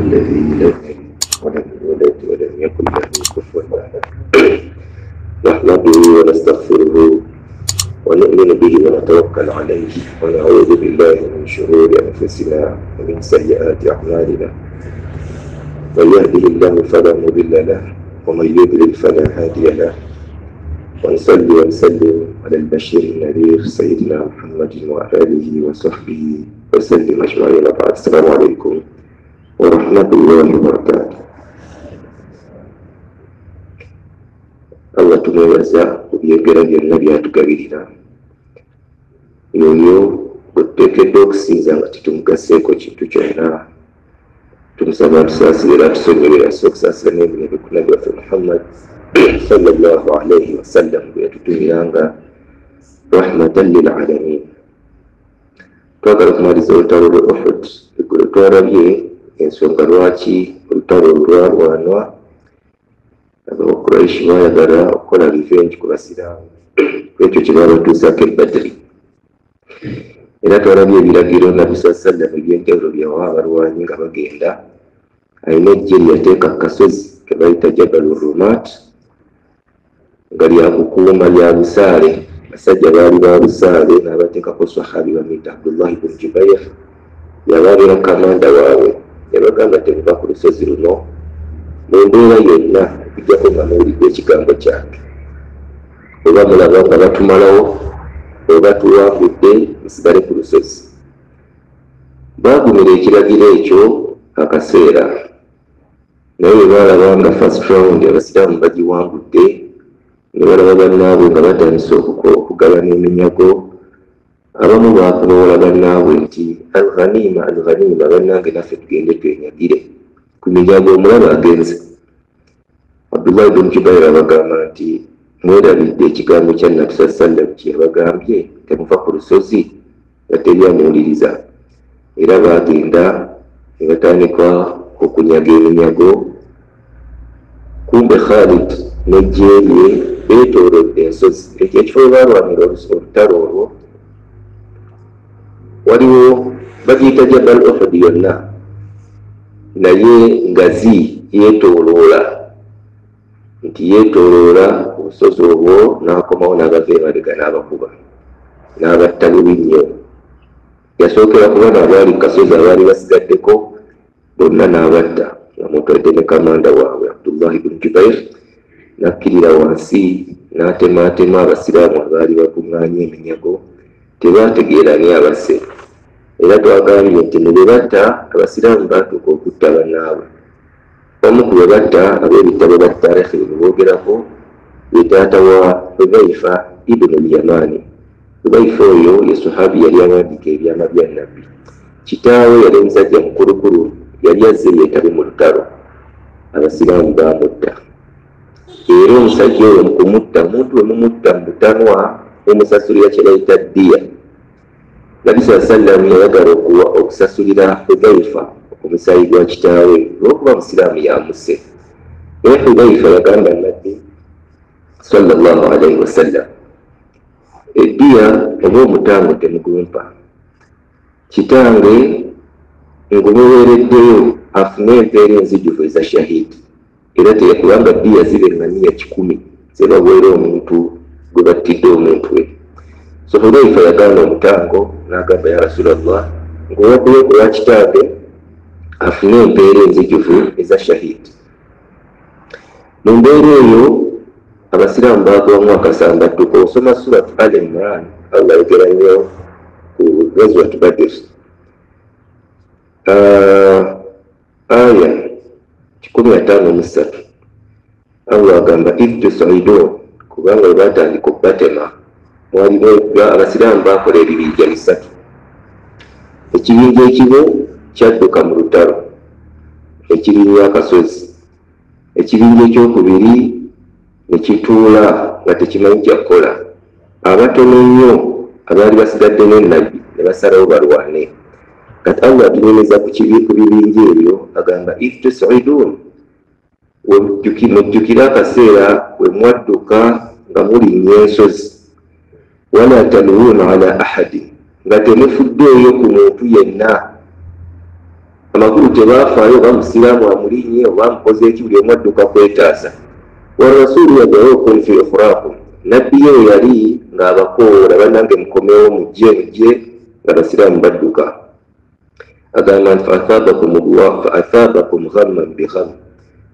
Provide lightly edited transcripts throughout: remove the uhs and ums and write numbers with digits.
الذي لم يلد ولم يولد ولم يكن له كفوا أحد. نحمده ونستغفره ونؤمن به ونتوكل عليه ونعوذ بالله من شرور أنفسنا ومن سيئات أعمالنا. من يهده الله فلا مضل له ومن يضلل فلا هادي له. ونصلي ونسلم على البشير النذير سيدنا محمد وآله وصحبه وسلم أجمعين. بعد، السلام عليكم ورحمة الله وبركاته. Allah tumwebaza ku byengera byonna byatugabirira. Yoyo gwe tuteekeddwa okusinza nga tetumugaseeko kintu kyonna. Tumusaba atusaasire era atusonyiwe, asse okusaasira n'emirembe ku Nabbi waffe Muhammad sallallahu alaihi wasallam gwe yatutumiranga rahmatan lil alamin. Twagala okumaliriza olutalo lwe Uhud. Eggulo twalabye ensonga lwaki olutalo olwo lwalwanwa. Abakuraishi baayagala okukola revenge ku basiraamu kwekyo kye baabatuusaako e Badri. Era twalabye ebiragiro Nabbi sallallahu alaihi wasallam ebyenjawulo byawa abalwanyi nga bagenda. Alina eggye lye yateeka ku kasozi ke bayita Jabalu Rumat nga lyakukuuma lya busaale. Basajja baali ba busaale n'abateekako sahabi bamuyita Abdullahi ibn Jubair, yababeera kamanda waabwe. Yabagamba temuva ku lusozi luno mu mbeera yonna okujjako nga muwulidde ekigambo kyange, oba mulaba nga batumalawo oba tuwangudde, musigale ku lusozi. Baagumira ekiragiro ekyo akaseera, naye bwe baalaba nga first round abasiraamu bagiwangudde, ne balaba bannaabwe nga batandise okugabana eminyago. Abamu baakulowoola bannaabwe nti al-ghanima al-ghanima, bannange naffe tugende twenyagire ku minyago, omulaba agenze. Abdullah ibn Jubair abagamba nti mwerabidde ekigambo kya Nabbi sallallahu alaihi wasallam kye yabagambye, temuva ku lusozi, nga teri amuwuliriza. Era baagenda ne batandika okunyaga eminyago. Kumbe Khalid n'eggye lye beetoolodde ensozi. Ekyo ekifo we baalwanira olutalo olwo waliwo bagiyita Jabal Uhud yonna, naye ngazi yeetooloola, nti yeetooloola obusozi obwo n'akomawo n'abava emabega n'abakuba n'abatta bubi nnyo. Yasookera ku bano abaali ku kasozi abaali basigaddeko bonna n'abatta, nga mutwadde ne kamanda waabwe Abdullahi ibn Jubair, n'akkirira wansi n'atemaatema abasiraamu abaali bakuŋŋaanye eminyago. Tebaategeera ani abasse. Era twagambye nti mu be batta abasiraamu baatuuka okutta bannaabwe. Omu ku be batta ab'ebitabo ba taarikhi bwe boogerako ye taata wa Hudhaifa ibnu al-Yamani. Hudhaifa oyo ye sahabi yali awandiika ebyama bya Nabbi. Kitaawe yali omusajja mukulukulu, yali azze yeetabe mu lutalo, abasiraamu baamutta. Era omusajja oyo mu kumutta, omuntu bwe mumutta mu butanwa mumusasulira kye bayita ddiya. Nabbi sallallahu alaihi wasallam yayagala okusasulira Hudhaifa omusaayi gwa kitaawe olw'okuba musiraamu yamusse. Era Hudhaifa yagamba Nabbi sallallahu alaihi wasallam, eddiya oba omutango temugumpa, kitange ngumuweereddeyo afune empeera enzijuvu eza shahidi. Era teyakubanga ddiya ziba eŋŋamiya 100 zebaweera omuntu gwe battidde omuntu we. So Hudhaifa yagaana omutango n'agamba, ya Rasulallah, ng'owaddeyo ku lwa kitange afune empeera enzijuvu eza shahidi. Mu mbeera eyo abasiraamu baagwamu akasambattuko. Osoma Surat Al Imran, Allah ayogera nnyo ku Ghazwat Badr. Aya 153 Allah agamba idh tusaidun, kubanga bwe baatandika okubatema mwalimu abasiraamu baakola ebibinja 3. Ekibinja ekimu kyadduka mu lutalo ekirinnya akasozi, ekibinja ekyokubiri ne kituula nga tekimanyi kyakukola. Abatono nnyo abaali basigadde ne Nabbi ne basalawo balwane. Kati Allah atunyumeza ku bibinja ebyo, agamba idh tusaidun, mujjukire akaseera we mwadduka nga mulinnya ensozi, wala talwuna ala ahadi, nga temufuddeeyo ku muntu yenna. Amakulu tebafaayo oba musiraamu amulinnye oba amukoze eki, buli omu adduka kwetaasa. Warasulu yad'ukum fi ukhrakum, nabbi ye yali ng'abakowoola bannange mukomewo mujje mujje, nga basiraamu badduka. Agamba nti fa athabakum ghamman bi gham,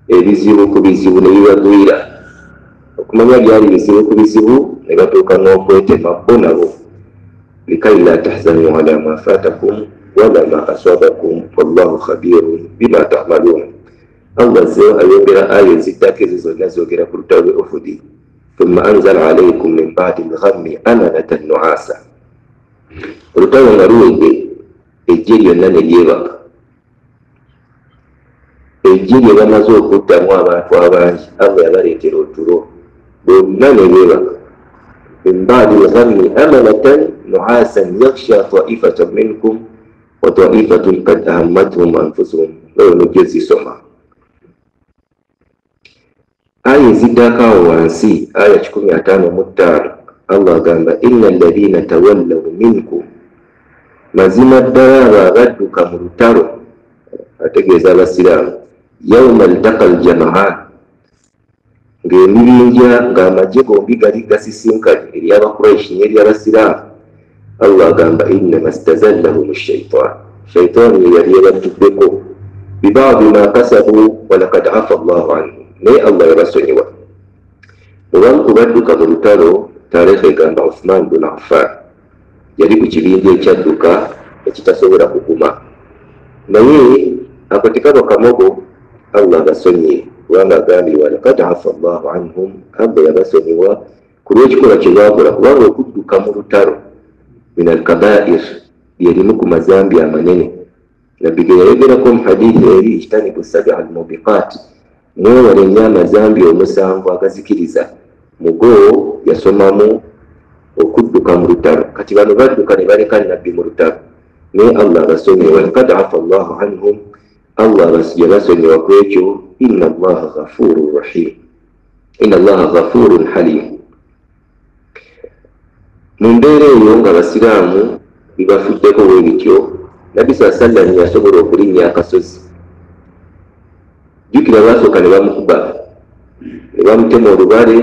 ebizibu ku bizibu ne bibagwira. Okumanya byali bizibu ku bizibu ne batuuka n'okwetema bo nabo. Likai la tahzanu ala ma fatakum wala ma asabakum wallahu khabirun bima ta'malun. Allah azze ayongera aya eziddako ezo zonna zogera ku lutalo lw'e Uhudi. Thumma anzala alaykum min ba'di lghammi amanatan nu'asa. Olutalo nga luwedde eggye lyonna ne lyebaka. Eggye lye bamaze okuttamu abantu abangi, Allah yabaleetera otulo bonna ne beebaka. Min ba'di lghammi amanatan nu'asan yakhsha ta'ifatun minkum wa ta'ifatun qad ahammathum anfusuhum. Eyo nojja zisoma. Aya eziddako awo wansi, aya 155, Allah agamba inna alladhina tawallaw minkum, mazima ddala abo abadduka mu lutalo, ategeeza abasiraamu, yawma altaqa aljamaan, ng'emibinja ng'amagye gombi gali gasisinkanye, ery'Abakuraishi n'ery'abasiraamu. Allah agamba innama stazallahum shaitan, shaitaani ye yali ebatuddeko, bibadi ma kasabu walakad afa Allahu anhum, naye Allah yabasonyiwa. Mubamu ku badduka mu lutalo, taarikha egamba Uthman bin Affan yali ku kibinja ekyadduka ekitasobola kuguma, naye ako tekaba kamogo, Allah abasonyiye kubanga agambye walakad afa Allahu anhum, Allah yabasonyiwa ku lw'ekikolwa kye baakola, kubanga okudduka mu lutalo min alkabair lyerimu ku mazambi amanene. Nabbi ge yayogerako mu hadithi eri ijtanibu sab'a almubiqat, mwewale nnyo amazambi omusanvu agazikiriza. Mugo yasomamu okudduka mu lutalo. Kati bano badduka ne baleka nabbi mu lutalo, naye Allah abasonyiwe. Walakad afa Allahu anhum, Allah yabasonyiwa ku ekyo. Inna Allaha ghafurun rahim, inna Allaha ghafurun halim. Mu mbeera eyo nga abasiraamu bibafuddeko bwe bityo, Nabbi sallallahu alayhi wasallam yasobola okulinnya akasozi. Jjukira baasooka ne bamukuba, ne bamutema olubale,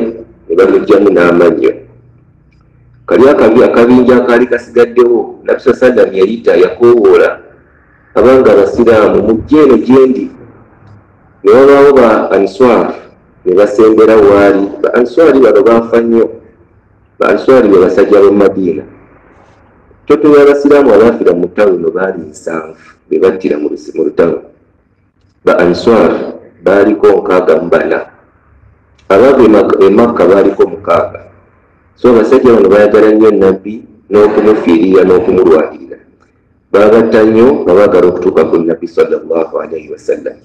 ne bamuggyamu n'amannyo. Kali akabinja akaali kasigaddewo, Nabbi sallallahu alayhi wasallam yayita yakoowoola abanga abasiraamu mujje eno gye ndi. Ne wabaawo ba Answar ne basembera waali. Ba Answari bano baafa nnyo. Ba Answari be basajja b'e Madiina. Toto y'abasiraamu abaafira mu lutalo luno baali 7 be battira mu lutalo. Ba Answar baaliko 64, abaava e Makka baaliko 6. So abasajja bano baayagala nnyo nabbi n'okumufiirira n'okumulwanirira. Baabatta nnyo nga baagala okutuuka ku nabbi sallallahu alaihi wasallam.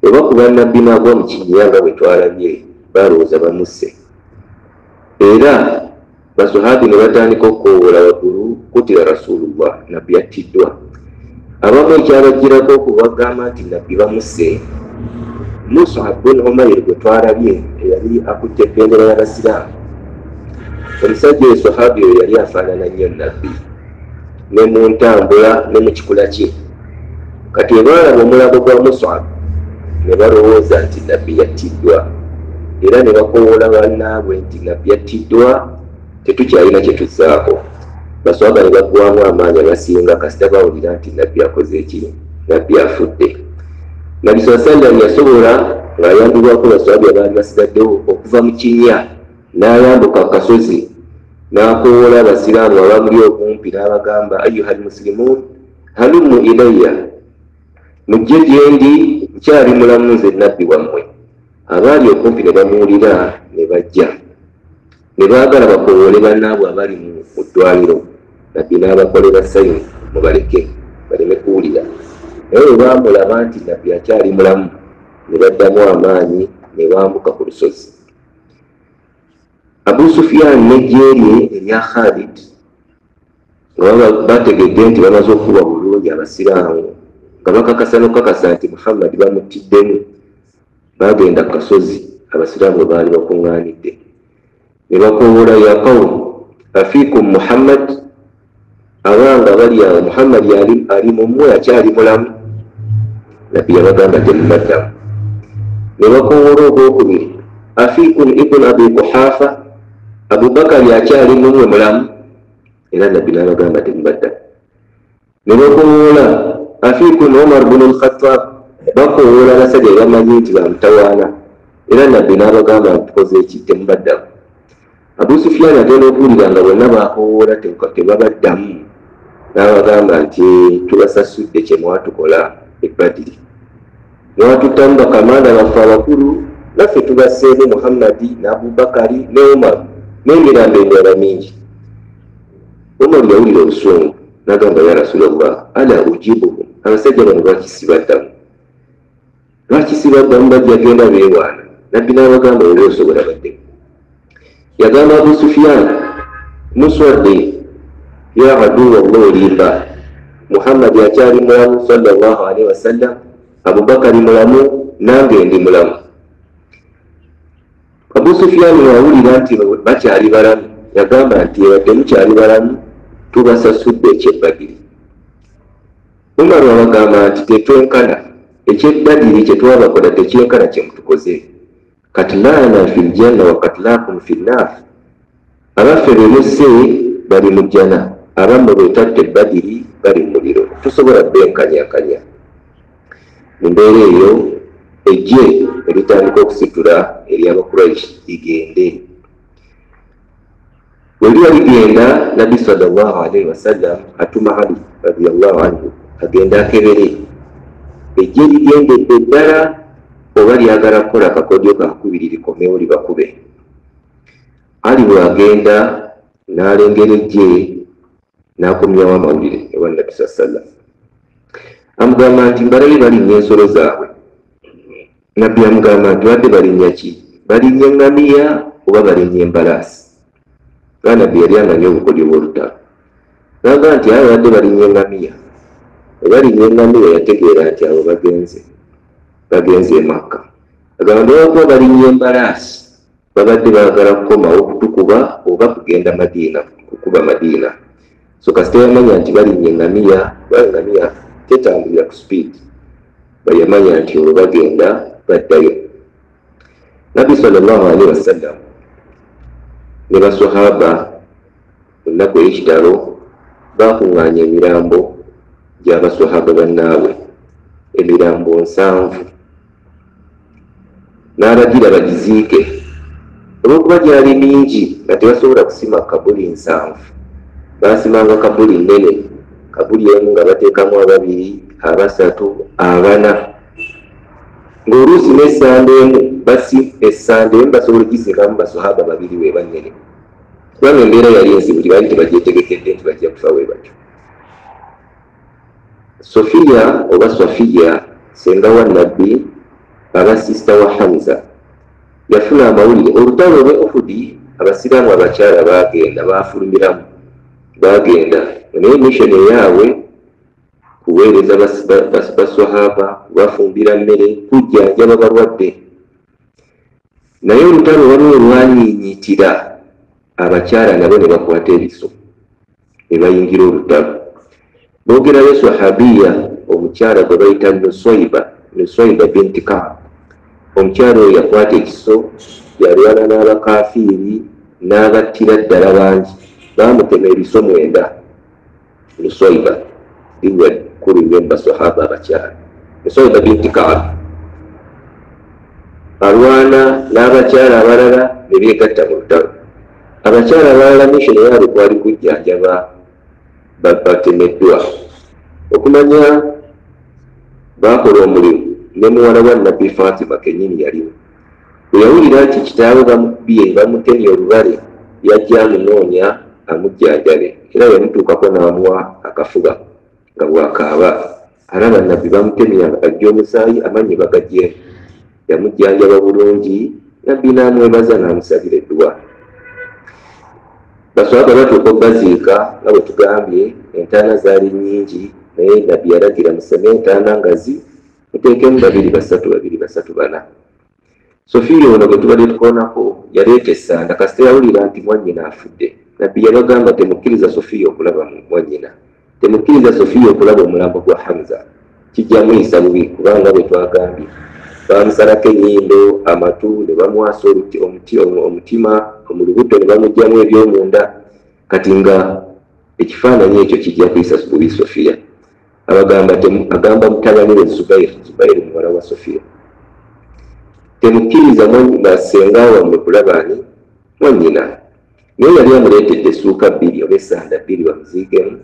Bwe bakuba nabbi n'agwa mu kinnya nga bwe twalabye, balowooza bamusse. Era basahabi ne batandika okukoowoola waggulu, kutira Rasulullah, nabbi yattiddwa. Abamu ekyabagirako okubagamba nti nabbi bamusse, Mus'ab bin Umair gwe twalabye eyali akutte ebendera y'abasiraamu. Omusajja oyo sahabi oyo yali afaanana nnyo nabbi ne mu ntambula ne mu kikula kye. Kati bwe baalaba omulago gwa Mus'ab ne balowooza nti nabbi yattiddwa, era ne bakoowoola bannaabwe nti nabbi yattiddwa, tetukyalina kye tuzzaako. Baswahaba ne baggwamu amaanyi abasinga kasita bawulira nti nabbi akoze eki, nabbi afudde. Nabbi sallallahu alayhi wasallam yasobola ng'ayambibwako baswahabi abaali basigaddewo okuva mu kinnya n'ayambuka ku kasozi n'akoowoola abasiraamu abamuli okumpi n'abagamba ayuha almuslimun halummu ilayya, mujje gye ndi, nkyali mulamu nze nabbi wammwe. Abaali okumpi ne bamuwulira ne bajja ne baagala bakowoole bannaabwe abali mu ddwaliro. Nabbi n'abakolera sayini mubaleke baleme kuwulira. Naye bwe baamulaba nti nabbi akyali mulamu ne baddamu amaanyi ne bambuka ku lusozi. Abu Sufyan n'eggye lye erya Khalid nga bategedde nti bamaze okukuba bulungi abasiraamu, nga bakakasa n'okukakasa nti Muhammad bamuttiddemu, baagenda ku kasozi abasiraamu bwe baali bakuŋŋaanidde ne bakoowoola ya qawm afiikum Muhammad, abanga bali awo Muhammad ali mu mmwe akyali mulamu. Nabbi yabagamba temubaddamu. Ne bakowoola ogwokubiri, afiikum ibunu Abi Kuhaafa, Abubakari akyali mumwe mulamu? Era Nabbi n'abagamba temubaddamu. Ne bakowoola afiikum Umar bunu al-Khattab, bakowoola abasajja bamanyi nti bamutawaana, era Nabbi n'abagamba ntukoze eki, temubaddamu. Abu Sufyan agenda okuwulira nga bonna bakowoola tebabaddamu, n'abagamba nti tubasasudde kye mwatukola ebbadiri, mwatuttamu bakamanda baffe abakulu, naffe tubaseemu Muhammadi ne Abubakari ne Umar n'emirambo emirala mingi. Umar yawulira obusungu n'agamba, ya Rasulallah, ala ujibuhum, abasajja bano lwaki sibaddamu? Lwaki sibaddamu? Bajja genda beewaana. Nabbi n'abagamba oba osobola baddemu. Yagamba Abu Sufyan, muswadde ya aduwa Allah, olimba, Muhammadi akyali mulamu sallallahu alaihi wasallam, Abubakari mulamu, nange ndi mulamu. Abu Sufyan yawulira nti bakyali balamu, yagamba nti ebadde mukyali balamu, tubasasudde ekyebbadiri. Umar abagamba nti tetwenkana, ekyebbadiri kye twabakola tekyenkana kye mutukoze. Katlana fil janna wa katlakum fil nar, abaffe be musse bali mu jjana, abammwe betatta ebbadiri bali mu muliro, tusobola benkanyakanya. Mu mbeera eyo ejje eritandika okusitula ery'Abakuraishi ligende. Bwe liba ligenda, Nabbi sallallahu alaihi wasallam atuma Ali radiyallahu anhu agenda akebere ejje ligendedde ddala oba lyagala kukola akakodyo kakubiri likomewo libakube. Ali bw'agenda n'alengera ejje n'akomyawo amawulire ewa Nabbi sallallahu alaihi wasallam, amugamba nti mbalabe balinnya ensolo zaabwe. Nabbi amugamba nti badde balinnya ki? Balinnya eŋŋamiya oba balinnya embalaasi? Kuba Nabbi yali amanyi obukodyo bw'olutalo. N'agamba nti aye badde balinnya eŋŋamiya. Bwe balinnya eŋŋamiya yategeera nti abo bagenze e Makka. Agamba nti olw'okuba balinnya embalaasi babadde baagala kukomawo kutukuba oba kugenda Madiina, kukuba Madiina. So kasita yamanya nti balinnya eŋŋamiya, kuba eŋŋamiya tetambulira ku speed, bayamanya nti olwo bagenda baddayo. Nabbi sallallahu alaihi wasallam ne baswahaba mu nnaku ey'ekitalo baakuŋŋaanya emirambo gy'abaswahaba bannaabwe, emirambo 7, n'abagira bagiziike. Olw'okuba gyali mingi nga tebasobola kusima kabuli 7, baasimanga kabuli nnene, kabuli emu nga bateekamu 2, 3, 4, ng'oluusi n'essanda emu essanda emu basobola okugiziikamu baswahaba 2 we bannene, kubanga embeera yali enzibu, baali tebagyetegekedde nti bajja kufa we batyo. Sofiya oba Sofiya senga wa Nabbi aba sisita wa Hamza yafuna amawulire olutalo lw'e Uhudi, abasiraamu abakyala baagenda baafulumiramu, bagenda naye mission eyaabwe kuweereza baswahaba, kubafumbira mmere, kujjanjaba balwadde. Naye olutalo waliwo olwanyiinyitira abakyala nabo ne bakwata ebiso ne bayingira olutalo. Boogerayo swahabiya omukyala gwe bayita Nuswaiba binti Ka'b. Omukyala oyo yakwata ekiso, yalwana n'abakafiiri n'abattira ddala bangi, baamutema ebiso 9. Nuswaiba liwa kkulu nnyo mu baswahaba abakyala. Nuswaiba binti Ka'b alwana n'abakyala abalala ne beegatta mu lutalo. Abakyala abalala mission yaabwe kwali kujjanjaba batemeddwa. Okumanya baakola omulimu ne muwala wa Nabbi Fatima kennyini yaliwo. Bwe yawulira nti kitaawe bamukubye bamutemye olubale, yajja amunoonya amujjanjabe, era yamutuukako n'amuwa akafuba nga bw'akaaba. Alaba Nabbi bamutemye ajja omusaayi, amannyo bagaggyemu. Yamujjanjaba bulungi, Nabbi n'amwebaza n'amusabira edduwa. Baswahaba batuuka okubaziika nga bwe tugambye, entaana zaali nnyingi, naye Nabbi yalagira museme entaana ngazi, muteekemu 2, 3, 2, 3, 4. Sofiya ono gwe tubadde tukoonako yaleeta essanda, kasita yawulira nti mwannyina afudde. Nabbi yabagamba temukkiriza Sofiya okulaba mwannyina, temukkiriza Sofiya okulaba omulambo gwa Hamza. Kijja muyisa bubi kubanga bwe twagambye bamusalako ennyindo, amatu ne bamwasa omutima mu lubuto ne bamuggyamu ebyomunda. Kati nga ekifaananyi ekyo kijja kuyisa bubi Sofiya. Abagamba agamba mutabani we Zubair, Zubair muwala wa Sofiya, temukkiriza basenga wammwe kulaba ani mwannyina. Naye yali amuleetedde essuuka 2 oba essanda 2 bamuziikemu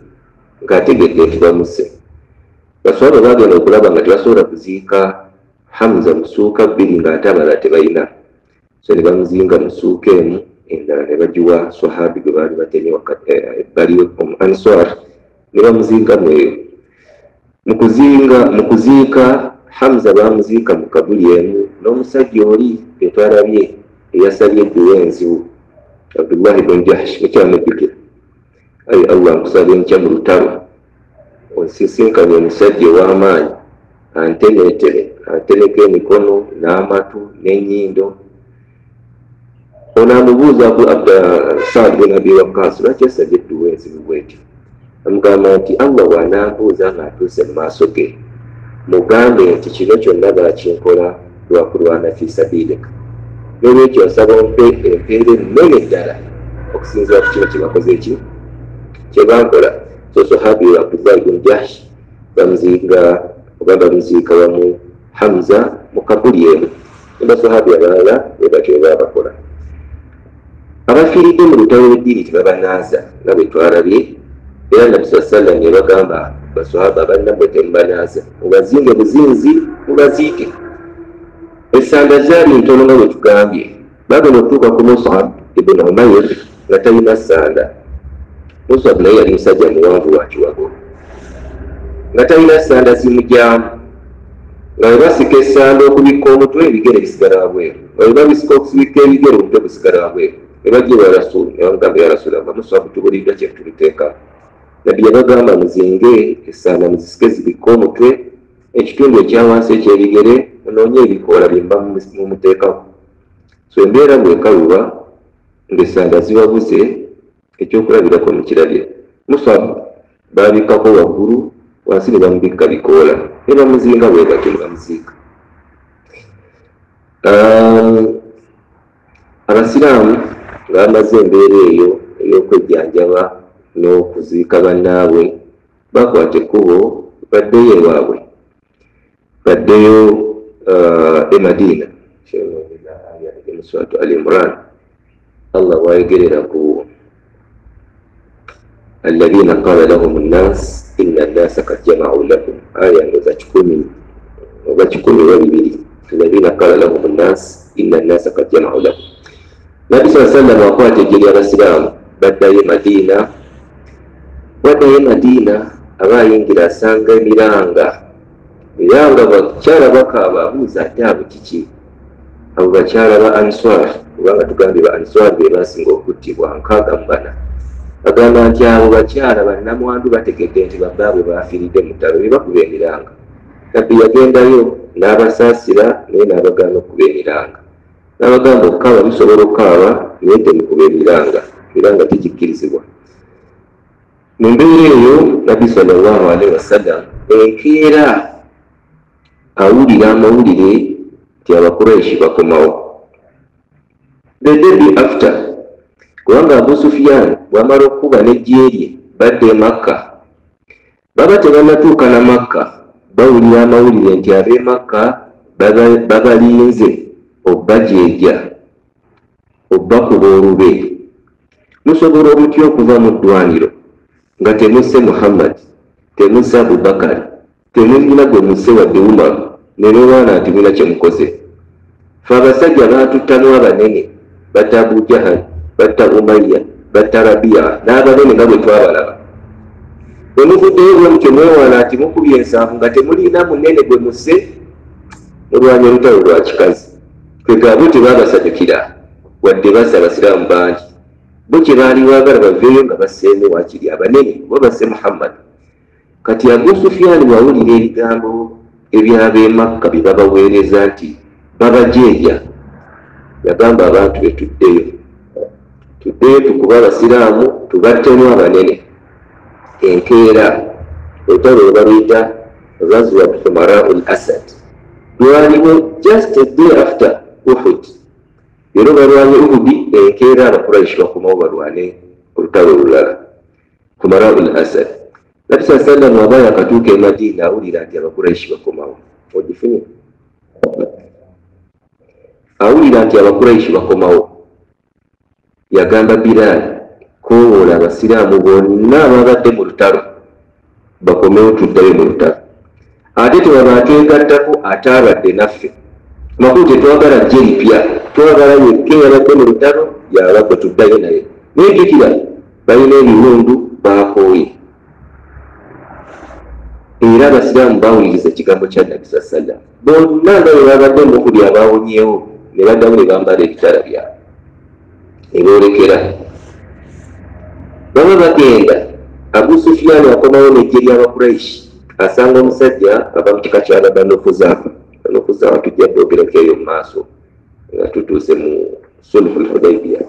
ng'ategedde nti bamusse. Baswahaba bagenda okulaba nga tebasobola kuziika Hamza mu ssuuka 2 ng'ate abalala tebalina, so ne bamuzinga mu ssuuka emu, endala ne bagiwa swahabi gwe baali batemye ebbali omu Answar, ne bamuzinga mu eyo. Mu kuziika Hamza bamuziika mu kabuli emu n'omusajja oli etwalabye eyasabye edduwa enzibu, Abdullah ibn Jahsh, mukyamujjukira. Ayi Allah, nkusaba enkya mu lutalo onsisinkanye omusajja ow'amaanyi antemeeteme, antemeko emikono n'amatu n'ennyindo. Ono amubuuza Saad bin Abi Waqqas, lwaki asabye edduwa enzibu bw'etyo? Amugamba nti Allah bw'anambuuza ng'atuuse mu maaso ge, mugambe nti kino kyonna baakinkola lwa kulwana fi sabilika, n'olwekyo nsaba ompe empeera ennene ddala okusinziira ku kino kye bakoze eki kye bankola. So sahabi Abdullah ibn Jahsh bamuzinga oba bamuziika wamu Hamza mu kabuli emu, ne basahabi abalala bwe batyo bwe babakola. Abafiiridde mu lutalo lw'eddiini tebabanaaza nga bwe twalabye, era Nabbi sallallahu alaihi wasallam yabagamba baswahaba bannammwe temubanaaza, mubazinge buzinzi mubaziike. Essanda zaali ntono nga bwe tugambye. Bagenda okutuuka ku Mus'ab ibn Umayr nga talina ssanda. Mus'ab naye yali musajja muwanvu wa kiwago nga talina ssanda zimugyamu, nga bwe basika essanda okubikka omutwe ebigere bisigala wabweru, nga bwe babisika okusibika ebigere omutwe gusigala wabweru. Ne bajja ewa Rasuulu ne bamugamba, ya Rasuulallah, Mus'ab tubuliddwa kye tuluteeka. Nabbi yabagamba muzinge essanda muzisike zibikka omutwe, ekitundu ekya wansi eky'ebigere munoonye ebikoola bye muba mumuteekako. So embeera bw'ekaluba ng'essanda zibabuze, ekyokulabirako mukirabye. Mus'ab baabikkako waggulu, wansi ne bamubikka bikoola, ne bamuzinga bwe batyo ne bamuziika. Abasiraamu nga bamaze embeera eyo ey'okwejjanjaba n'okuziika bannaabwe, bakwata ekkubo baddeyo ewaabwe, baddeyo e Madiina. Suratu Al Imran Allah bw'ayogerera ku alladhina qala lahum nnas inna nnasa qad jama'u lakum, aya ndoza 100 oba 102, alladhina qala lahum nnas inna nnasa qad jama'u lakum. Nabbi sallallahu alaihi wasallam akwata eggye ly'abasiraamu baddayo e Madiina. Waddayo e Madiina aba ayingira asanga emiranga, bakyala bakaaba, abuuza ate abo kiki? Abo bakyala ba Answar, kubanga tugambye ba Answar be basinga okuttibwa 64. Agamba nti abo bakyala bannamwandu bategedde nti babbaabwe baafiiridde mu ttalo, be bakuba emiranga. Nabbi yagendayo n'abasaasira naye n'abagaana okukuba emiranga, n'abagamba okukaaba musobola okukaaba naye temukuba emiranga, emiranga tegikkirizibwa. Mu mbeera eyo Nabbi sallallahu alaihi wasallam enkeera awulira amawulire nti Abakureishi bakomawo the day after, kubanga Abu Sufyan bw'amala okukuba n'eggye lye badda e Makka. Baba tebannatuuka na Makka, bawulira amawulire nti ab'e Makka babalinze obbajeeja, obbakuba olube. Musobola omutya okuva mu ddwaniro nga temusse Muhammad, temusse Abubakari, temulina gwe musse wadde Umaru, ne beewaana nti mulina kye mukoze. Ffe abasajja baatuttamu abanene, batta Abu Jahal, batta Umayya, batta Rabia n'abanene nga bwe twabalaba. Bwe muvuddeyo bwe mutyo mwewaana nti mukubye ensanvu nga temulina munene gwe musse, mulwanye olutalo lwa kikazi. Kwegabo tebaabasanyukira wadde basse abasiraamu bangi. Bo kye baali baagala baveeyo nga basseemu waakiri abanene oba basse Muhammad. Kati Abu Sufyan bw'awulira ebigambo eby'ab'e Makka bye babaweereza nti babajeeja, yagamba abantu be tuddeyo, tuddeyo tukube abasiraamu tubattemu abanene. Enkeera olutalo lwe baluyita Ghazwat Humara'ul Asad, lwaliwo just a day after Uhud. Leero balwanye Uhudi, enkeera Abakuraishi bakomawo balwane olutalo olulala, Humara'ul Asad. Nabbi saa sallam aba yakatuuka e Madiina awulira nti Abakuraishi bakomawo. Ogifunye? Awulira nti Abakuraishi bakomawo, yagamba Bilaali, koowoola abasiraamu bonna ababadde mu lutalo bakomewo tuddayo mu lutalo, ate tewaba atwegattako ate abadde naffe. Makulu tetwagala jje lipya, twagala yekka eyabadde mu lutalo yabadde tuddayo naye. Naye jjukira balina ebiwundu, baakooye. Era abasiraamu baawuliriza ekigambo kya Nabbi saa sallam, bonna nga bwe babadde mu Uhudi abaawonyeewo ne baddamu ne bambala ebitala byabwe ne boolekera. Baba bagenda, Abu Sufyaani akomawo n'eggye ly'Abakuraishi, asanga omusajja ava mu kika ky'Ababanu Khuzaafa. Banu Khuzaafa tujja kwogerako eyo mu maaso nga tutuuse mu Sulhul Hudaybiya.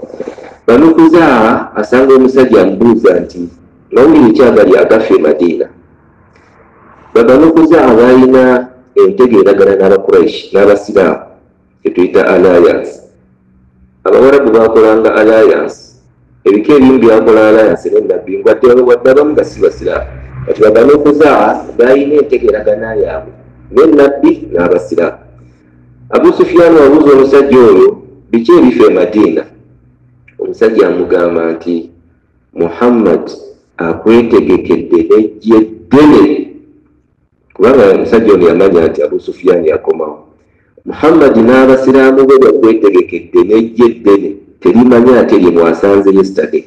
Banu Khuzaafa asanga omusajja amubuuza nti mawulire ki agali agafa e Madiina? Babanu Khuzaafa balina entegeeragana n'Abakuraishi n'Abasiraamu kyetuyita alliance. Abawarabu bakolanga alliance, ebika ebimu byakola alliance ne Nabbi, wadde abamu nga si basiraamu. Kati Babanu Khuzaafa balina entegeeragana yaabwe ne Nabbi n'Abasiraamu. Abu Sufyaani abuuza omusajja oyo biki ebifa e Madiina? Omusajja amugamba nti Muhammad akwetegekedde n'eggye ddene, kubanga omusajja ono yamanya nti Abu Sufyaani akomawo. Muhammad n'abasiraamu be bakwetegekedde n'eggye ddene terimanya ate lye mwasanze yesterday,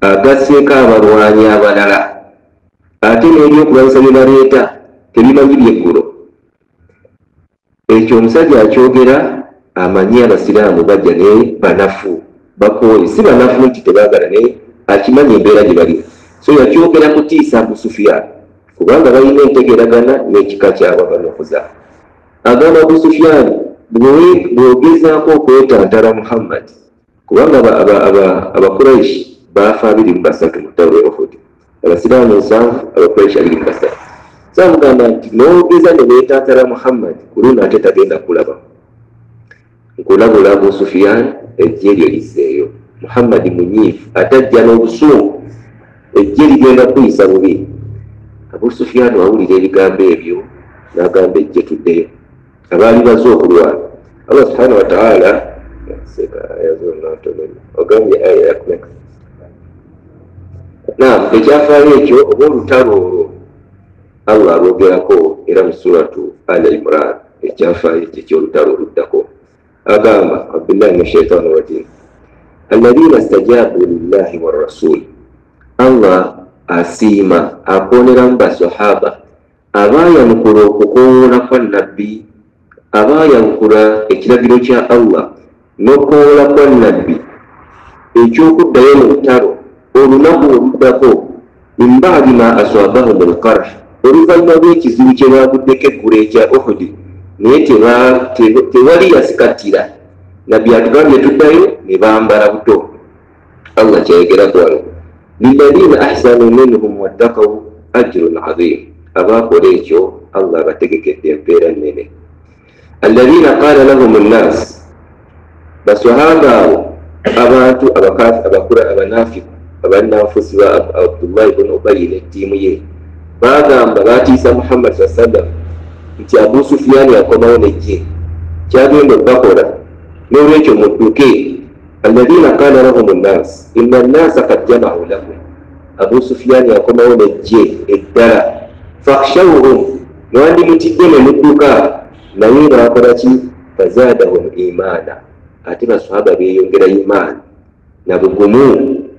agasseeko abalwanyi abalala, ate n'ebyokulwanyisa bye baleeta tebimanyi byeggulo. Ekyo omusajja akyogera amanyi abasiraamu bajja naye banafu, bakooye. Si banafu nti tebaagala, naye akimanyi embeera gye balimu. So yakyogera kutiisa Abu Sufyaani, kubanga balina entegeeragana n'ekika kyabwe Banu Khuzaafa. Agamba Abu Sufyaani, bw'ogezaako okwetantala Muhammad, kubanga Abakuraishi baafa 23 mu ttalo lw'e Uhud, abasiraamu 7, Abakuraishi 23. So amugamba nti n'ogeza ne weetantala Muhammad, ku luno ate tagenda kulaba. Nkulabula Abu Sufyaani, eggye lyo lizzeeyo. Muhammad munyiivu, ate ajja n'obusungu, eggye ligenda kuyisa bubi. Abu Sufyaani awulira ebigambo ebyo n'agamba eggye tuddeyo. Abaali bazze okulwana, Allah subhanahu wa ta'ala ogambye aya yakumeka. Naam, ekyafaayo ekyo oba olutalo olwo Allah alwogerako era mu suratu Al Imran, ekyafaayo ekyo eky'olutalo oluddako. Agamba Abdullahi min shaitani rajim, alladhina stajabu lillahi warrasul. Allah asiima akooneramu basahaba abaayanukula okukowoola kwa Nabbi, abaayanukula ekiragiro kya Allah n'okukowoola kwa Nabbi eky'okuddayo mu lutalo olunaku oluddako, min ba'di ma aswabahum alqarh, oluvannyuma lw'ekizibu kye baaguddeko eggulo ekya Uhudi, naye tewali yasikattira. Nabbi atugambye tuddayo ne bambala buto. Allah kyayogerako wano, lilladhina ahsanu minhum wattaqaw ajrun adhim, abaakola ekyo Allah abategekedde empeera nnene. Alladhina qala lahum nnas, baswahaba abo abantu abakula abanafiku abannanfusi ba Abdullah ibn Ubayy ne ttiimu ye baagamba, baatiisa Muhammad saa sallam nti Abu Sufyaani akomawo n'eggye, kyagenda okubakola, n'olwekyo mudduke. Alladhina qala lahum nnas inna nnasa qad jama'u lakum, Abu Sufyaani akomawo n'eggye eddala, fakhshawhum, mwandimutidde ne mudduka, naye baakola ki? Fazaadahum imaana, ate baswahaba beeyongera imaani na bugumu,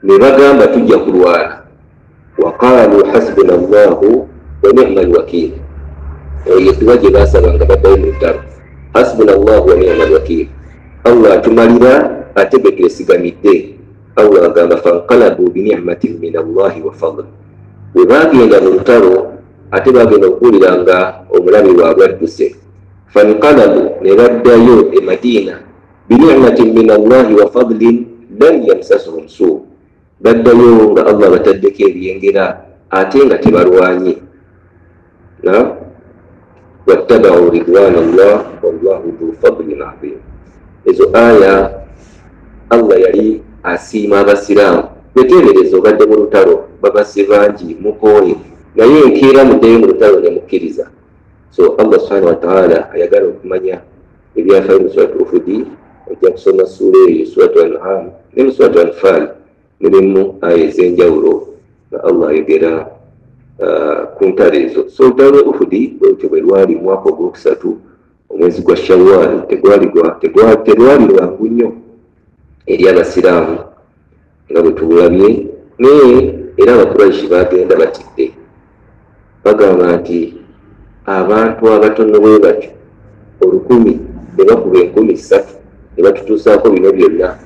ne bagamba tujja kulwana. Waqaalu hasbuna llahu wa ni'ma alwakiil, eyo edduwa gye baasabanga baddayo mu lutalo, hasbuna llahu wa ni'ma alwakiil, Allah atumalira ate gwe twesigamidde. Allah agamba fanqalabu binicmatin min Allahi wa fadl, bwe baagenda mu lutalo ate bagenda okuwulira nga omulabe waabwe adduse. Fanqalabu, ne baddayo e Madiina, binicmatin min Allahi wa fadlin lam yamsasuhum suu, baddayo nga Allah bataddeko ebyengera, ate nga tebalwanye. Wattabau ridwana llah wallahu dhu fadlin adhim. Ezo aya Allah yali asiima abasiraamu. Beteebereza obadde mu lutalo, babase bangi, mukooye, naye enkeera muddeyo mu lutalo ne mukkiriza. So Allah subhanahu wa ta'ala ayagala okumanya ebyafaayo mu suratu Uhudi, ojja kusoma ssuula eyo suratu An'am ne mu suratu Anfal mulimu aya ez'enjawulo nga Allah ayogera ku ntalo ezo. So olutalo lwe Uhudi bwelutyo bwe lwali mu mwaka ogwokusatu omwezi gwa Shawwal, terwali lwangu nnyo eri abasiraamu nga bwe tulabye, naye era Abakuraishi bagenda batidde, bagamba nti abantu abatono bwe batyo 1000 ne bakuba 3000 ne batutuusaako bino byonna.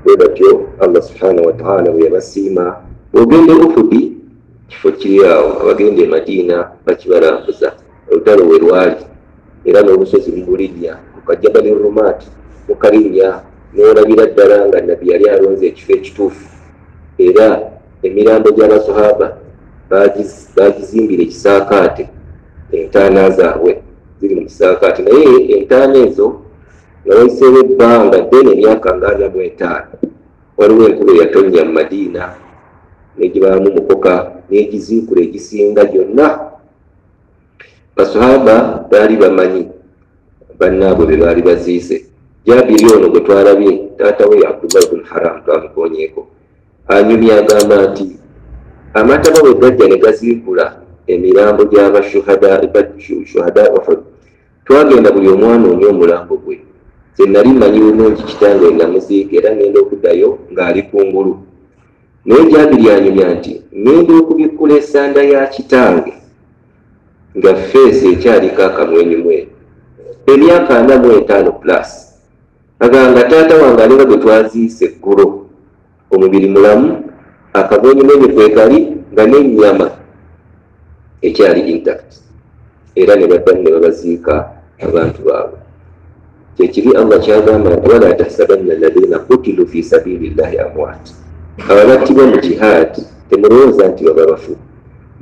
Bwe batyo Allah subhanahu wa ta'ala bwe yabasiima. Bw'ogenda e Uhudi kifo kiri awo, abagenda e Madiina bakibalambuza olutalo we lwali, era n'obusozi mubulinnya ku Kajabali Rumaat mukalinnya n'olabira ddala nga Nabbi yali alonze ekifo ekituufu. Era emirambo gy'abasahaba bagizimbira ekisaakaate, entaana zaabwe ziri mu kisaakaate, naye entaana ezo nga wayiseewo ebbanga ddene emyaka nga 45, waliwo enkuba eyatonnya mu Madiina n'egibaamu mukoka n'egiziikula egisinga gyonna. Basahaba baali bamanyi bannaabwe be baali baziise. Jabiri ono gwe twalabye, taata we Abdullah ibn Haram twamukoonyeeko, anyumya agamba nti amataba bwe gajja ne gaziikula emirambo gy'abashuhada Uhud, twagenda buli omwana onye omulambo gwe. Nze nali mmanyi bulungi kitange namuziika, era ngenda okuddayo ng'ali kungulu. Naye Jabiri anyumya nti ngenda okubikkula essanda ya kitange nga feesi ekyaliko akamwenyumwenyu, emyaka 45 plus. Agamba taata wange alinga gwe twaziise eggulo, omubiri mulamu, akamwenyumwenyu kwe kali, nga n'ennyama ekyali intact. Era ne baddamu ne babaziika abantu baabwe. Kyekiri Allah kyagamba nti wala tahsabanna alladhina qutilu fi sabilillahi amwat, ababattibwa mu jihad temulowooza nti baba bafu,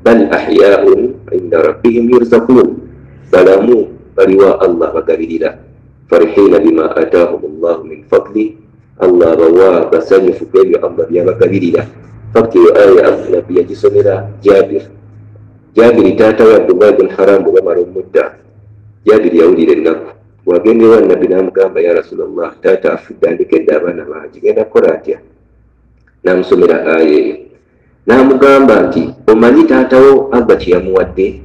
bal ahyaun inda rabbihim yurzaqun, balamu baliwa Allah bagabirira, farihina bima atahum Allahu min fadli, Allah bawa basanyufu ku ebyo Allah byabagabirira. Fakti eyo aya Nabbi yagisomera Jabir. Jabiri taata we Abdullah ibn Haram bwe bamala omutta, Jabiri yawulira ennaku. Bw'agenda ewa Nabbi n'amugamba, ya Rasulallah, taata afudde andekedde abaana bangi, genda kukola atya? N'amusomera aya eyo n'amugamba nti omanyi taatawo Allah kye yamuwadde?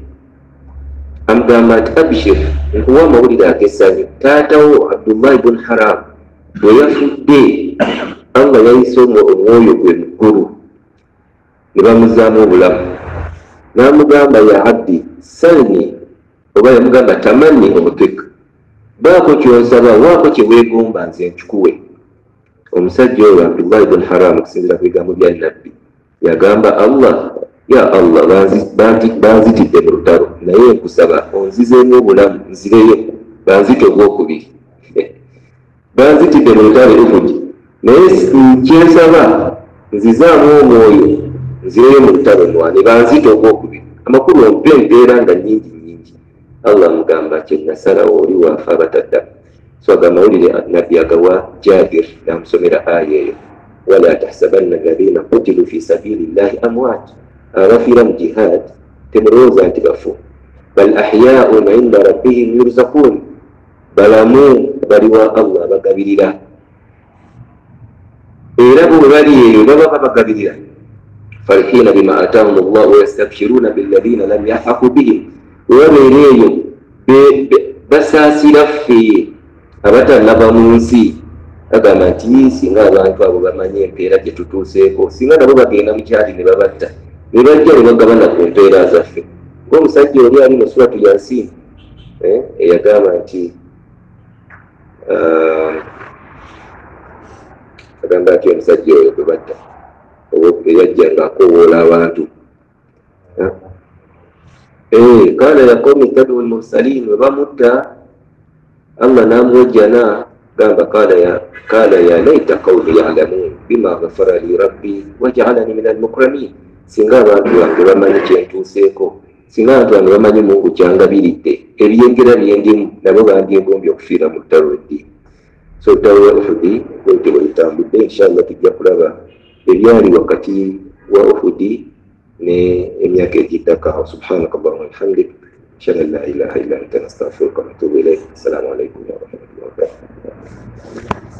Amugamba nti abshir, nkuwa amawulire ag'essanyu, taatawo Abdullah ibn Haram bwe yafudde Allah yayise omwoyo gwe mu ggulu ne bamuzaamu obulamu. N'amugamba ya abdi salni, oba yamugamba tamanni omutik, baako ky'onsaba, waako kye weegomba nze nkikuwe. Omusajja oyo Abdullah ibn Haram okusinziira ku bigambo bya Nabbi yagamba Allah, ya Allah, banzitidde mu lutalo, naye nkusaba onzizeemu obulamu nzireyo, banzite ogwokubiri. Banzitidde mu lutalo Uhud, naye kyensaba nzizaamu omwoyo nzireyo mu lutalo nwane, banzite ogwokubiri. Amakulu ompe empeera nga nnyingi nnyingi. Allah amugamba kye nasalawo oli waafa abatadda. So agamawulire Nabbi agawa Jabir n'amusomera aya eyo, wala tahsabanna alladhina qutilu fi sabilillahi amwat, abafiira mu jihad temulowooza nti bafu, bal ahyaun inda rabbihim yurzaqun, balamu baliwa Allah bagabirira. Era bo bwe bali eyo baba babagabirira, farihina bima atahum Allah wa yastabshiruna billadhina lam yalhaqu bihim, bwe babeera eyo basaasira ffe abatannava mu nsi. Agamba nti singa abantu abo bamanyi empeera gye tutuuseeko, singa nabo bagenda mu kyali ne babatta ne bajja ne bagabana ku mpeera zaffe. Ng'omusajja oli ali mu suratu Yasin eyagamba nti agamba nti omusajja oyo gwe batta eyajja ng'akoowoola abantu, kaana ya qawmi ittabiu lmursalin, we bamutta Allah n'amuwejjana gamba kaala ya laita qawmi yalamun bima ghafara li rabbi wajaalani min almukramin. Singa abantu bange bamanyi kyentuuseeko, singa abantu bange bamanyi Mungu kyangabiridde, ebyengera byendimu, nabo bandyegombye okufiira mu lutalo lw'eddiini. So olutalo lwa Uhudi bwetyo bwe lutambudde. Inshallah tujja kulaba ebyali wakati wa Uhudi ne emyaka egiddako awo. Subhanaka allahuma bihamdik, ashhadu an la ilaha illa anta, nastaghfiruka wa natubu ilaik. Assalamu alaikum warahmatullahi wabarakatuh.